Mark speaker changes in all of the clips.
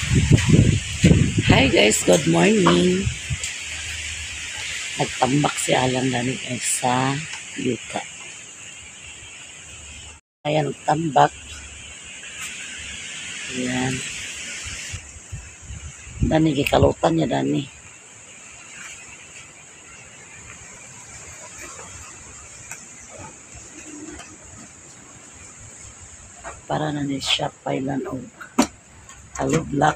Speaker 1: Hi guys, good morning. Nagtambak si Alan dani guys sa yuta. Ayan, tambak. Ayan. Dani, gikalutan niya dani. Para na ni siya pailan og hollow block.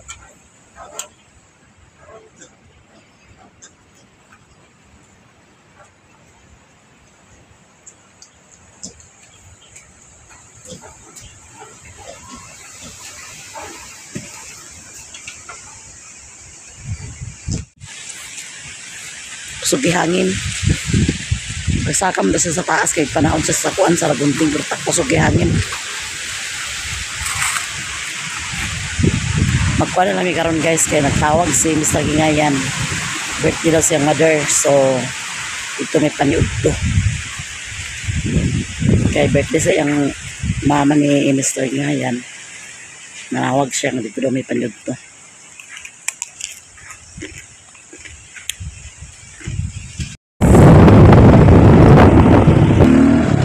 Speaker 1: Kusog hangin. Pagsakam ba siya sa taas kay panahon siya sa kuan sa ragunting pero kusog hangin. Magkuha na namin karon guys kay nagtawag si Mr. Gingayan. Birthday daw siyang mother, so ito may paniudto. Kay birthday sa iyang mama ni Mr. Gingayan. Nanawag siya nga dito daw may paniudto.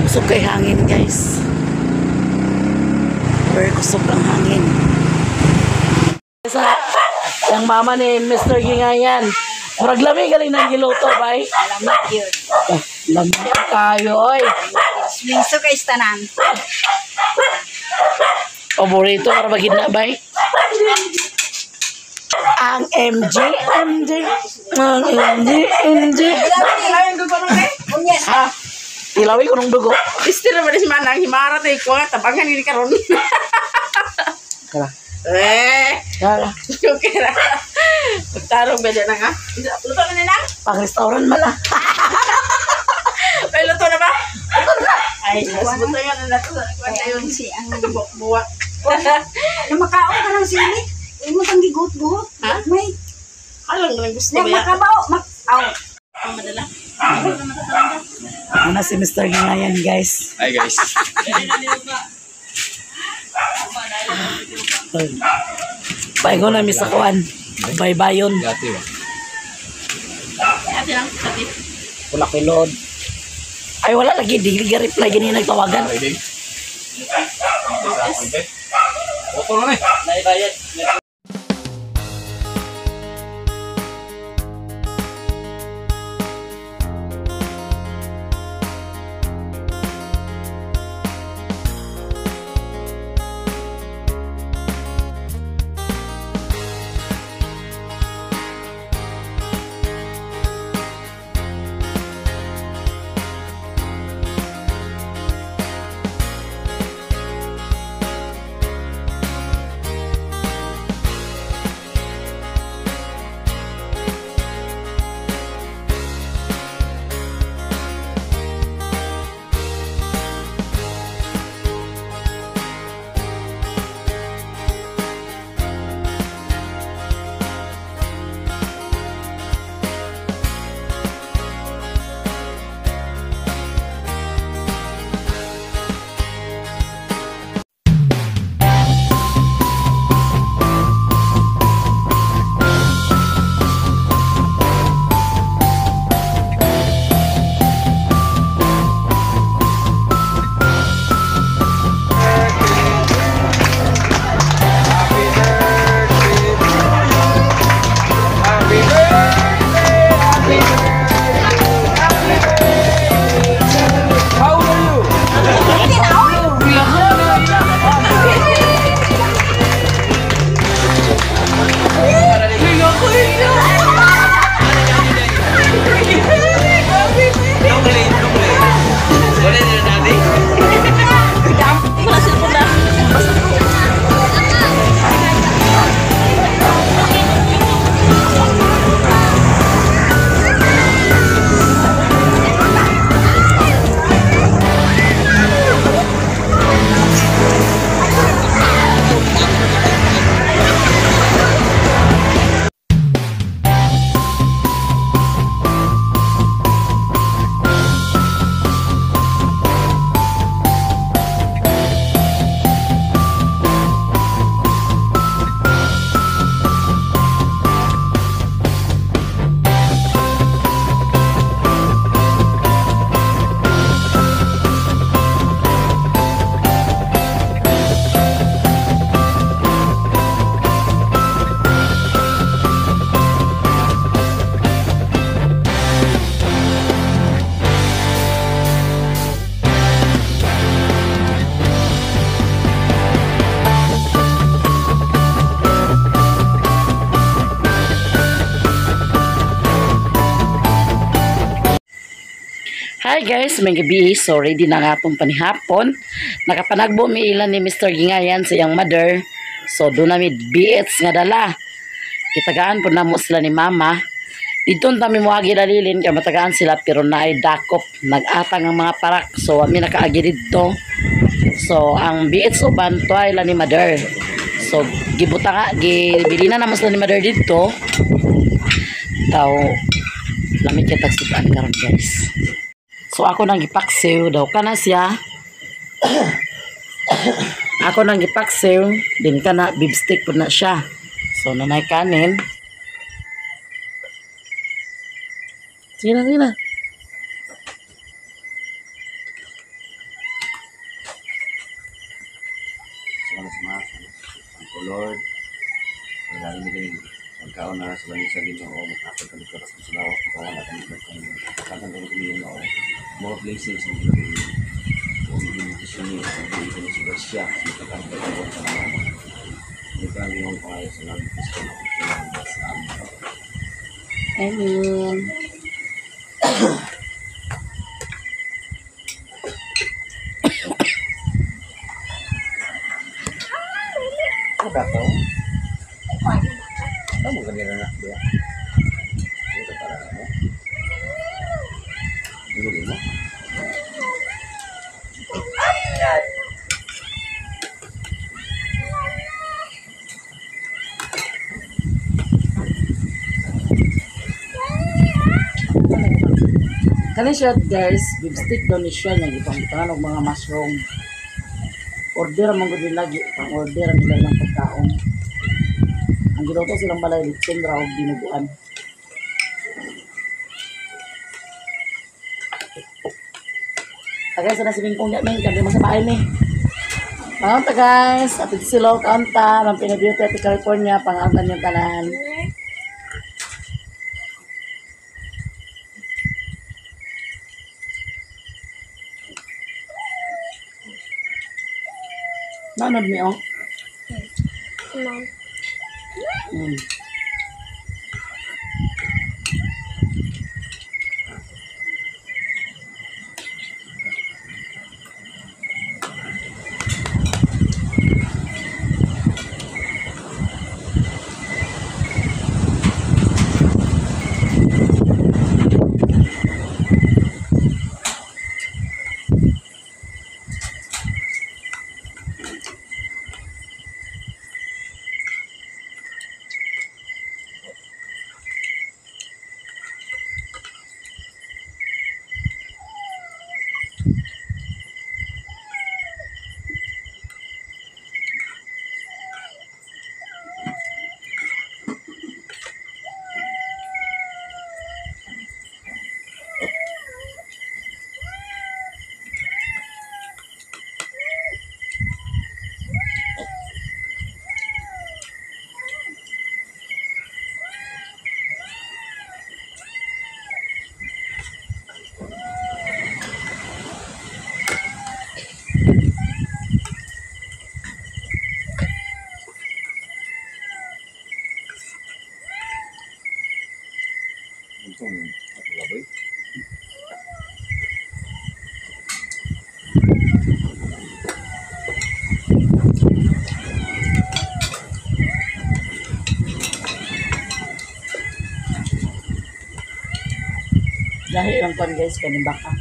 Speaker 1: Kusog kay hangin guys. Very kusog ang hangin. Sa yung mama ni Mr. Gingayan. Murag lami galing ng giluto, bay.
Speaker 2: Lamig yun.
Speaker 1: Ah, lami kayo, oy.
Speaker 2: Minso kay tanan.
Speaker 1: Paborito para magid na, bay. Ang MG, MG, ang MG, MG. Ha? Ilawi ko ng dugo.
Speaker 3: Isti naman si Manang, himara tayo ko, tabangan ni karon.
Speaker 1: Kara.
Speaker 3: Eh,
Speaker 1: Kara.
Speaker 3: okay ra. Tarong ba na nga? Luto na nila?
Speaker 1: Pang restaurant man ah.
Speaker 3: Ay, luto na ba? Ay, mas buto nga na nato.
Speaker 2: Kaya yun si ang
Speaker 3: Buwak.
Speaker 2: Na makaon ka ng sili. Imo kang giguot-guot.
Speaker 3: Ha?
Speaker 2: May
Speaker 3: Alang naman gusto
Speaker 2: na
Speaker 3: ba yan?
Speaker 2: makabaw mak aw.
Speaker 3: Ang madala.
Speaker 1: Ano si Mr. Gingayan, guys.
Speaker 4: Hi guys.
Speaker 1: Bay ko na mi sa kuan. Bay bayon.
Speaker 4: Dati ba?
Speaker 3: Ate lang, ate.
Speaker 1: Wala ko'y load. Ay, wala lagi. Di ka reply ganyan nagtawagan.
Speaker 4: Ready? Oto na eh.
Speaker 1: Hi guys, may gabi. So ready na nga itong panihapon. Nakapanagbo mi ilan ni Mr. Gingayan sa iyang mother. So doon na mi BH nga dala. Kitagaan po na mo sila ni mama. Dito na mi muagi dalilin kay matagaan sila pero naay dakop. Nag-atang ang mga parak. So mi nakaagi didto. So ang BH uban tuay ila ni mother. So gibuta nga, gibili na namo sila ni mother didto. Taw lamit kay tagsudan karon guys. So ako nang gipaksiw daw kana siya. Ako nang gipaksiw din kana beef stick pud na siya. So nanay kanin. Sige na, sige na.
Speaker 4: Salamat sa mga ang Lord. Lagi ni kini pagkaon na sa langit sa Ginoo, makapag kami sa lawas, pagkaon na kami pagkaon kami Ginoo. More blessings in the Lord. Kung hindi siya ni, kung hindi siya siya, sa pagkaon sa mga. Hindi kami yung pangalan sa langit sa Ginoo.
Speaker 1: Amen.
Speaker 4: Ano ka to? Ano ganyan na diya? Ito para mo. Hindi mo.
Speaker 1: Kani siya guys, beef stick daw ni siya niya gipang-butangan og mga mushroom. Order man gud lagi, pang order nila lang pagkaon. Ang giluto silang balay litson ra og dinuguan. Tagay sa nasi bingkong ya men, kami mo sa bahay ni. Kaunta guys, Ate Silo, kaunta, Ma'am Pina Beauty, Ate California, pangauntan yung tanan. Nanood mi oh.
Speaker 2: Ma'am.
Speaker 4: Itong laboy.
Speaker 1: Dahil lang pan guys, kaning baka.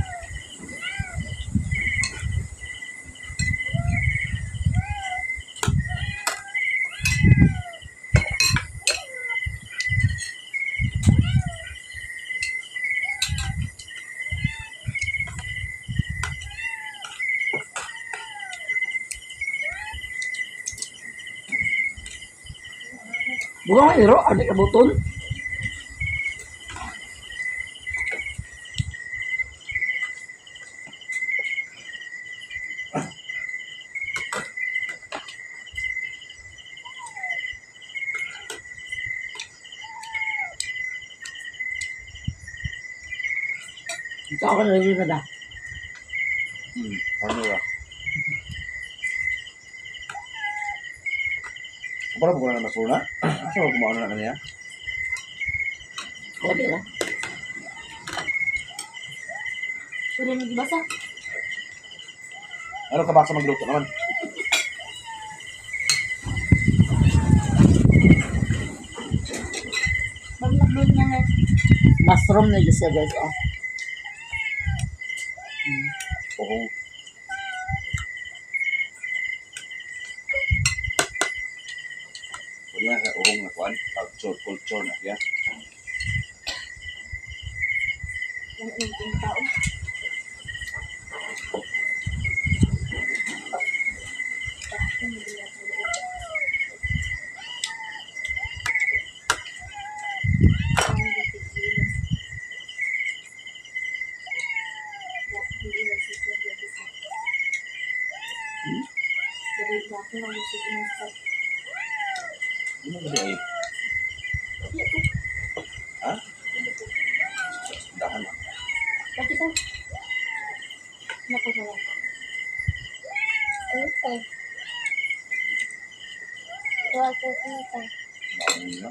Speaker 1: Bukan iro, ada kebutuhan. Ito ako na rin na.
Speaker 4: Ano ba? Para ko na nasuna. Asa ko kumaon na kaniya?
Speaker 1: Okay lah.
Speaker 3: Pwede mo gibasa.
Speaker 4: Ano ka ba sa magluto naman?
Speaker 3: Maglakbol na nga.
Speaker 1: Mushroom na siya guys. Oh.
Speaker 4: Oo. Pwede na sa uhong na kuan. Culture, culture na siya.
Speaker 3: Yung yung tao.
Speaker 4: Ano ba ay? Ha? Dahan na.
Speaker 3: Bakit ito? Naku, wala.
Speaker 5: Okay. Okay.
Speaker 4: Dahan na.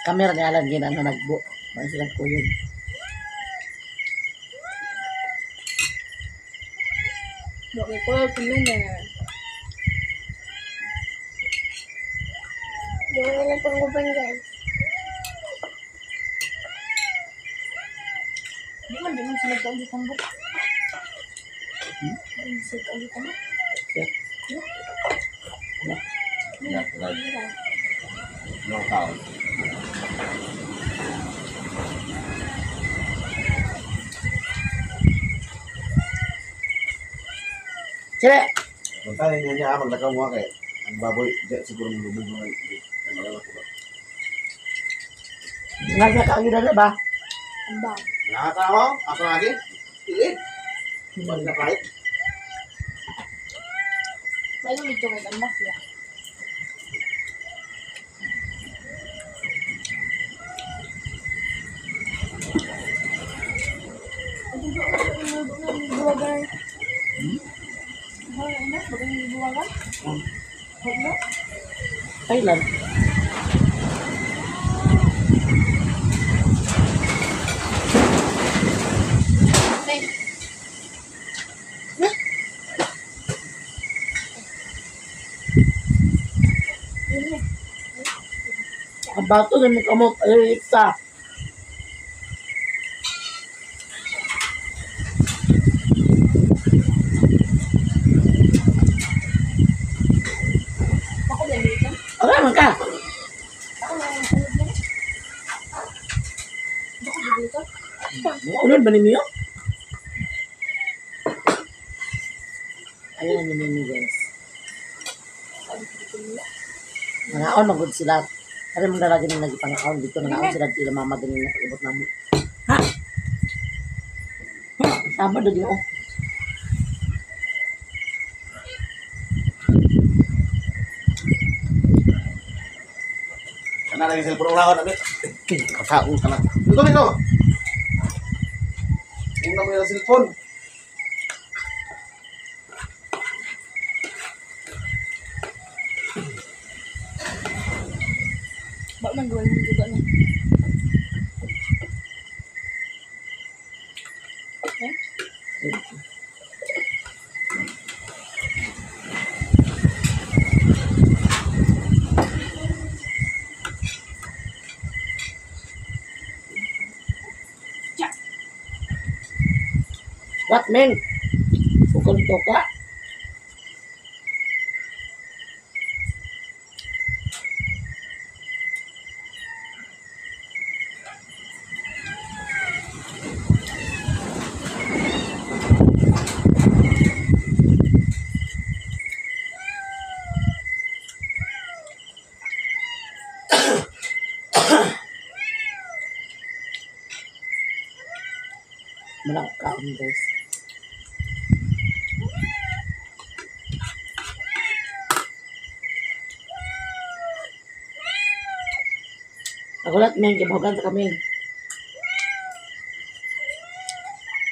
Speaker 1: Kamera ni Alan ginang nagbo. Mga silang kuyog.
Speaker 3: Bakit ko, kulo na.
Speaker 5: Di mo na pang guys.
Speaker 3: Di man sila taon sa tambok. Di man sila taon sa tambok.
Speaker 1: Yeah.
Speaker 4: Yeah, right. No count.
Speaker 1: Sige!
Speaker 4: Bantay niya niya maglakaw mo kay ang baboy di siguro mulubog mo ang wala ko ba.
Speaker 1: Nga ka ang na ba?
Speaker 3: Ang bang.
Speaker 4: Nakatawa ako lagi. Pilit. Wala na kahit.
Speaker 3: May dito kay tambak siya.
Speaker 1: Thailand. Ang bato na may kamot ay isa.
Speaker 3: Ako ba dito?
Speaker 1: Aray man ka.
Speaker 3: Ako na ang sunod na. Ako ba dito?
Speaker 1: Ulol ba ninyo? Ayun ang ninyo guys. Nangaon magud sila. Kaya mong lalagi nang nagipangaon dito nangaon sila tila mama ganin na pag-ibot namo. Ha? Ha? Sama do Ginoo.
Speaker 4: Kana lagi cellphone una ko nabi. Kasaon ka na. Dito nito. Una mo yung cellphone.
Speaker 3: Ba man duwal mo juga na.
Speaker 1: What men? Bukol to ka. Walang kaon guys. Nagulat men, gibuhagan sa kami.